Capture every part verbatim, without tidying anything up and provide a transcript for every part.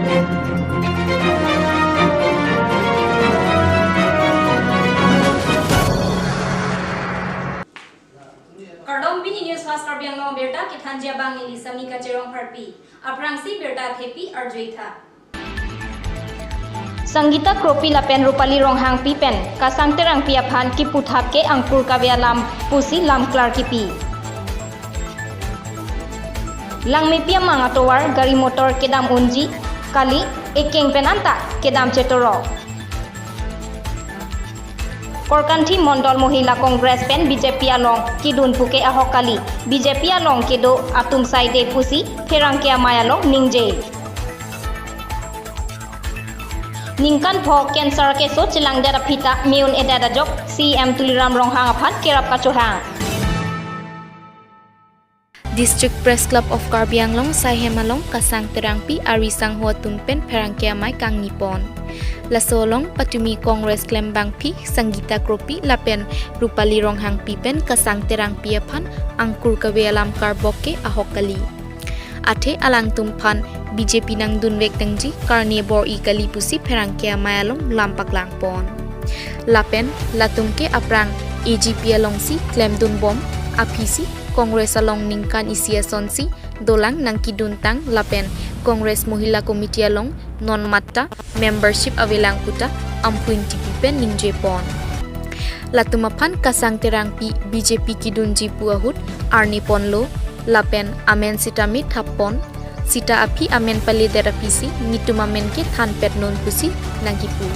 Kardom, pini News Fast Karbi Anglong abirta kethanji abang neli Samika Cherong Pharpi. Aphrangsi birta thepi arjuitha. Sangeeta Kropi lapen Rupali Ronghangpi pen Kasang Terangpi aphan kiputhap ke angkur kave alam pusi lamklar kipi. Langmepi amang atovar gari motor kedam unji kali, ekeng pen anta kedam chetoro. Korkanthi Mondol Mohila Congress pen B J P along kedun puke ahok kali, B J P along kedo atum saide pusi pherangke amei along ningje. Ningkan pho cancer keso chelangdet aphi ta me-un-edet ajok C E M Tuliram Ronghang aphan kerap kachohang. District Press Club of Karbi Anglong saihem along Kasang Terangpi ari sangho atum pen pherangke amei kangni pon. Laso along patumi Congress klembangpi Sangeeta Kropi lapen Rupali Ronghangpi pen Kasang Terangpi aphan angkur kave alam karbok ke ahok kali. Athe alangtum aphan B J P nangdunvek nangji karne bor-i kali pusi pherangke amei along lam paklang pon. Lapen latum ke aphrang A G P alongsi klemdun bom aphisi Congress along ningkan isi asonsi dolang nangkeduntang lapen Congress Mohila Committee along non matta membership avelang puta amphu ingtipi pen ningje pon. Latum aphan Kasang Terangpi B J P kedunji pu ahut arni ponlo lapen amen sitame thap pon, sita aphi amen paledet aphisi netum amen ke thanpet non pusi nangkipu.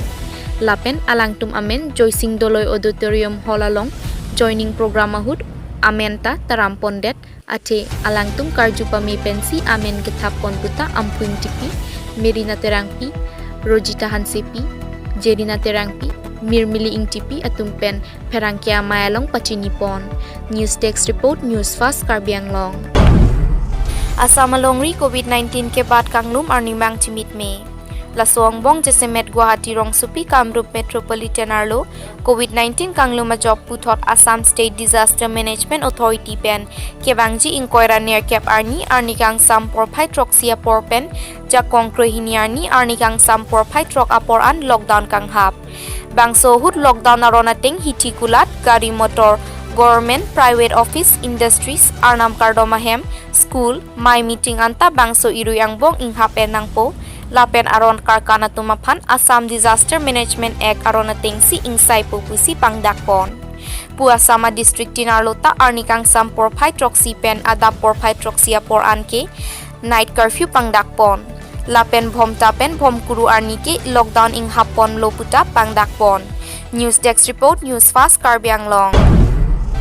Lapen alangtum amen Joysing Doloi Auditorium Hall along joining program ahut amen ta taram pondet, athe alangtum karju pame pensi amen kethap pon puta amphu ingtipi Merina Terangpi, Rojita Hansepi, Jerina Terangpi, Mirmili Ingtipi atum pen pherangke amei along pachini pon. News Desk Report, News Fast Karbi Anglong. Assam alongri Covid nineteen kebat kanglum arni mang chimit me. Laso angbong jasemet Guwahati rongsopi Kamrup Metropolitan arlo Covid nineteen kanglum ajok puthot Assam State Disaster Management Authority pen kevangji ingkoi ra nerkep arni, arni kangsam porphai throksi apor pen jakong krehini arni, arni kangsam porphai throk apor an lockdown kanghap. Bangso ahut lockdown aron ateng hithi kulat, gari motor, government, private office, industries, arnam kardom ahem, school, mei meeting anta bangso irui angbong inghap-en nangpo, lapen aron karkan atum aphan Assam Disaster Management Act aron atengsi ingsaipo pusi pangdak pon. Pu Assam adistrict tin arlo ta arni kangsam porphai throksi pen adap porphai throksi apor an ke night curfew pangdak pon. Lapen bhomta pen bhomkuru arni ke lockdown inghap ponlo puta pangdak pon. News Desk Report, News Fast Karbi Anglong.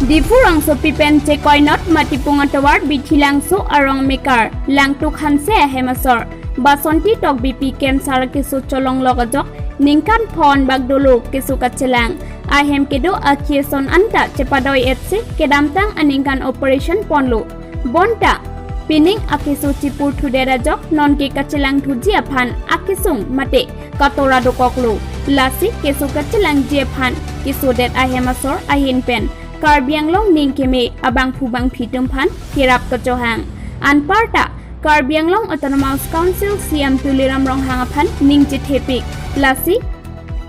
Diphu rongsopi pen chekoinot Matipung atovar Bithilangso arong mekar Langtuk Hanse ahem asor Basonti Tokbipi cancer keso cholonglok ajok ningkan pho-an bak dolo keso kachelang. Ahem kedo akhi ason anta chepadoi-etsi kedamtang aningkan operation ponlo. Bonta pining akeso chipur thudet ajok nonke kachelang thuji aphan akesung mate katora dokoklo. Lasi keso kachelangji aphan kesodet ahem asor ahin pen Karbi Anglong ning keme abangphu bangphi atum aphan kerap kachohang. Anparta Karbi Anglong Autonomous Council C E M Tuliram Ronghang aphan ning chethepik. Lasi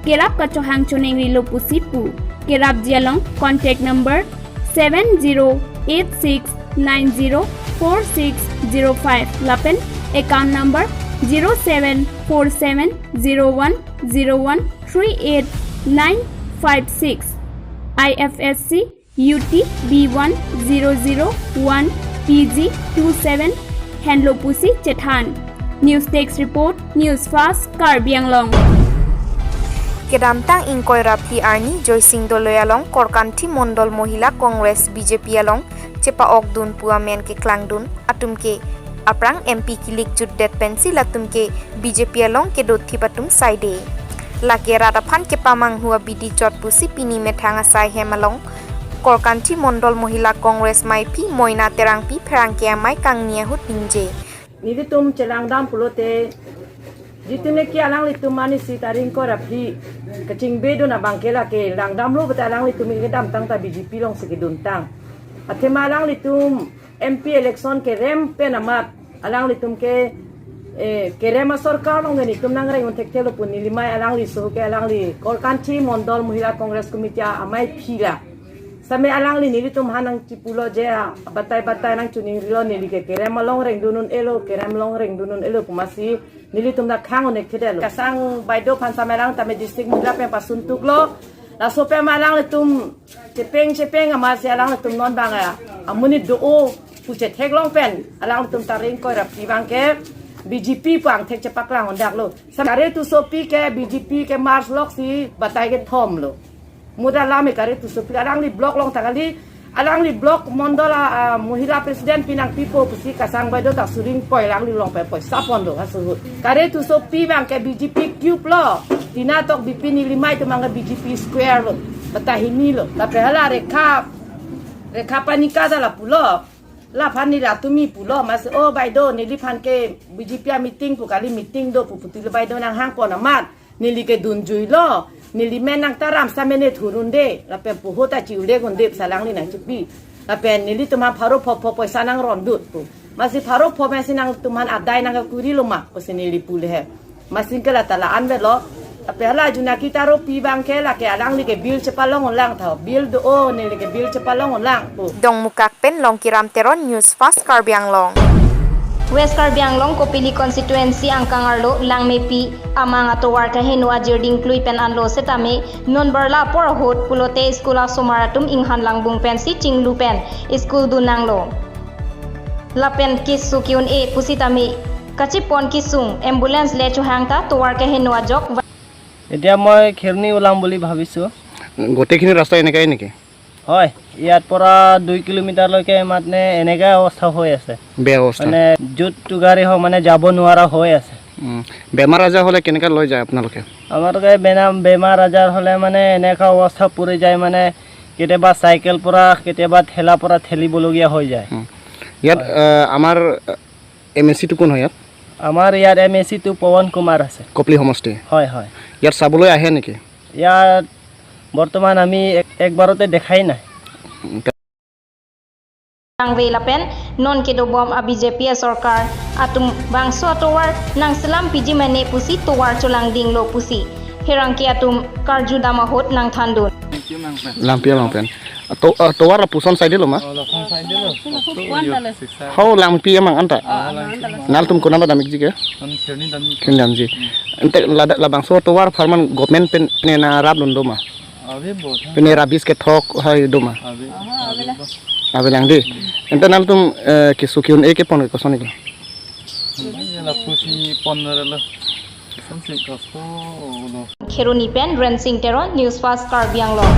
kerap kachohang choningrilo pusi pu. Kerapji along contact number seven zero eight six nine zero four six zero five lapen account number zero seven four seven zero one zero one three eight nine five six, I F S C U T B one zero zero one P G two seven henlo pusi chethan. News Desk Report, News Fast Karbi Anglong. Kedamtang ingkoi ra phli arni Joysing Doloi along Korkanthi Mondol Mohila Congress B J P along chepa-okdun pu amen keklangdun atum ke aphrang M P kilik jutdet pensi latum ke B J P along kedothip atum saide. Lake rat aphan kepamanghu abidi chot pusi pini methang asai hem along Korkanthi Mondol Mohila Congress meiphi Moina Terangpi pherangke amei kangni ahut ningje. Nelitum chelangdam pulote, jitum le ke alanglitum arnisi tarik ingkoi ra phli kachingbedun abang ke lake langdamlo puta alanglitum kedamtang ta B J P alongsi keduntang. Athema alanglitum M P election kerem pen amat alanglitum ke Eh, kerem asorkar along ke netum nangreng un thekthelo pu nelimai alangli, so ke alangli Korkanthi Mondol Mohila Congress Committee amai phila. Same alangli nelitum aphan nangchipulo je, ah, batai batai nangchiningrilo, neli ke kerem along rengdun un-elo, kerem along rengdun un-elo pu masi nelitum ta khang un-e khedelo. Kasang Baideo aphan same alang tame district Mohila pen pasun tuklo. Laso pen alanglitum chepeng chepeng amasi alanglitum non abang, ah, amonit do-o pu chetheklong pen alanglitum ta ring koi rapji abang ke B J P pu angthek chepaklang un-edaklo. Sa kare tusopi ke B J P ke march loksi batai kethom lo. Muda lame kare tusopi alangli block along ta kali, alangli block Mondol a, ah, Mohila President pi nangpipo pusi Kasang Baideo ta suring poi alangli along pen poisa ponlo ha suhut. Kare tusopi abang ke B J P cube lo. Tina tok B J P nelimai atum abang ke B J P square lo. Batai hini lo. Lapen hala Rekha, Rekha Panikar ta la pulo. Laphan neli atumi pulo, masi, "O Baideo, neliphan ke B J P a meeting pu kali, meeting do pu puti le Baideo nanghang pon amat. Neli ke dunjuilo, neli men nangtaram same ne thurunde, lapen pu ahut ta chi-ulek unde pu si alangli nangchipi. Lapen nelitum aphan pharo pho pho poisa nangrondut pu. Masi pharo pho masi nangtum aphan adai nangkekurilo ma pusi neli pu le he. Masi ke la ta la-an avelo. Lapen hala Junaki Taropi abang ke lake alangli ke bill chepalong unlang tha. Bill do-o, neli ke bill chepalong unlang pu." Dongmukak pen Longkiram Teron, News Fast Karbi Anglong. West Karbi Anglong Kopili constituency angkang arlo Langmepi amang atovar kaheno ajir dingklui pen anlo setame non barla apor ahut pulote school asomar atum inghan langbung pensi chinglu pen school dun nanglo. Lapen keso ke-un-e pusitame kachepon kesung ambulance le chohang ta tovar kaheno ajok. এতিয়া মই খেৰণি ওলাম বুলি ভাবিছোঁ। গোটেইখিনি ৰাস্তা এনেকাই নেকি? হয়, ইয়াৰ পৰা দুই কিলোমিটাৰলৈকে মানে এনেকা অৱস্থা হৈ আছে। বেয়া অৱস্থা। মানে য'তটো গাড়ী হওক মানে যাব নোৱাৰা হৈ আছে। উম, বেমাৰ আজাৰ হ'লে কেনেকা লৈ যায় আপোনালোকে? আমালোকে বেনা-, বেমাৰ আজাৰ হ'লে মানে এনেকা অৱস্থা পৰি যায় মানে কেতিয়াবা চাইকেল পৰা, কেতিয়াবা ঠেলা পৰা ঠেলিবলগীয়া হৈ যায়। উম। ইয়াত, হয়। আহ, আমাৰ এম এ চিটো কোন হয় ইয়াত? আমাৰ ইয়াত এম এ চিটো পৱন কুমাৰ আছে। কপলি সমষ্টি? হয়, হয়। ইয়াত চাবলৈ আহে নেকি? ইয়াত বৰ্তমান আমি এক-, একবাৰতে দেখাই নাই। উম, Tangve lapen non kedobom a B J P asorkar atum bangso atovar nangselam piji mene pusi tovar cholangdinglo pusi pherangke atum karjudam ahut nangthandun. Langpi amang pen. To-, ah, tovar lapuson side lo ma? Oh, lapuson side lo. Ho Langpi amang anta. Ah, Langpi amang. Nangtum konat damikji ke? Kami Kheroni damji. Kheroni damji. Ante lada labangso tovar apharman government pen ne narapdun do ma? Ave bo tha. Pen ne rabis kethok hai do ma? Ave. Ave lang di. Ante nangtum, eh, keso ke-un-e kepon ke koson ke? Hmm, ya lapusi pon lo. Koson si kosto lo. Kheroni pen Rensing Teron, News Fast Karbi Anglong.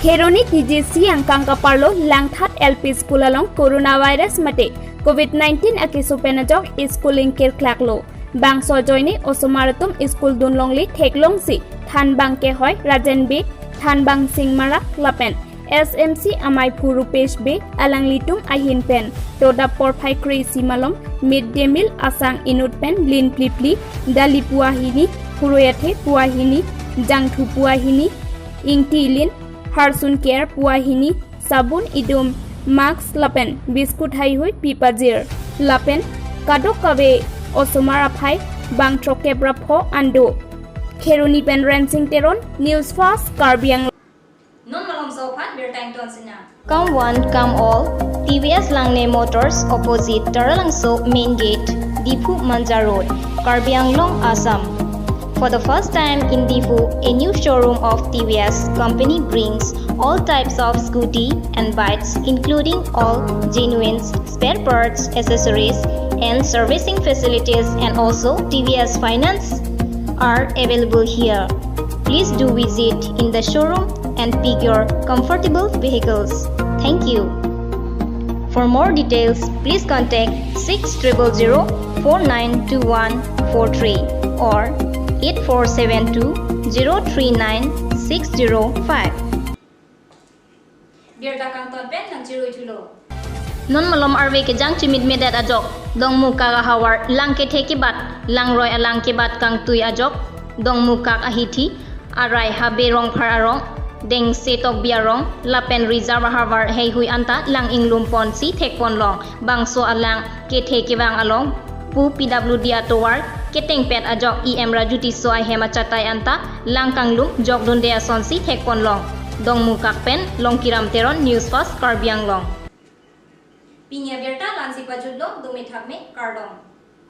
Kheroni T J C angkang kaparlo Langthat L P School along coronavirus mate covid nineteen akeso pen ajok school ingkirklaklo. Bangso ajoine osomar atum school dunlongle theklongsi thanbang kehoi Rajen Bey, thanbang Sing Marak lapen S M C amaiphu Rupesh Bey alanglitum ahin pen todap porphai kre-isi malom mid day meal asang inut pen lin plipli, dali puahini, huroi athe puahini, jangthu puahini, ingti lin, harsun care puahini, sabun idum, mask lapen biscuit haihui pipajir. Lapen kadokave osomar aphai bang throkkep ra pho an do. Kheroni pen Rensing Teron, News Fast Karbi Anglong. Non malomso aphan birta ingtonsinang. Come one, come all. T V S Langne Motors, opposite Taralangso Main Gate, Diphu Manja Road, Karbi Anglong, Assam. For the first time in Diphu, a new showroom of T V S company brings all types of scooty and bikes, including all genuine spare parts, accessories, and servicing facilities, and also T V S finance are available here. Please do visit in the showroom and pick your comfortable vehicles. Thank you. For more details, please contact six triple zero four nine two one four three or eight four seven two zero three nine six zero five. Birta kangton pen nangchirui thulo. Non malom arve kejang chimitmedet ajok, Dongmukak ahavar lang kethe kebat, langroi alang kebat kangtui ajok, Dongmukak ahithi, arai Habe Rongphar arong, Dengse Tokbi arong, lapen reserve ahavar heihui anta lang inglum ponsi thekponlong, bangso alang kethe kevang along Pu P W D atovar ketengpet ajok E M Raju Tisso ahem achatai anta lang kanglum jokdunde asonsi thekponlong. Dongmukak pen Longkiram Teron, News Fast Karbi Anglong. Pini abirta la-ansi pajutlo, dome thakme, kardom.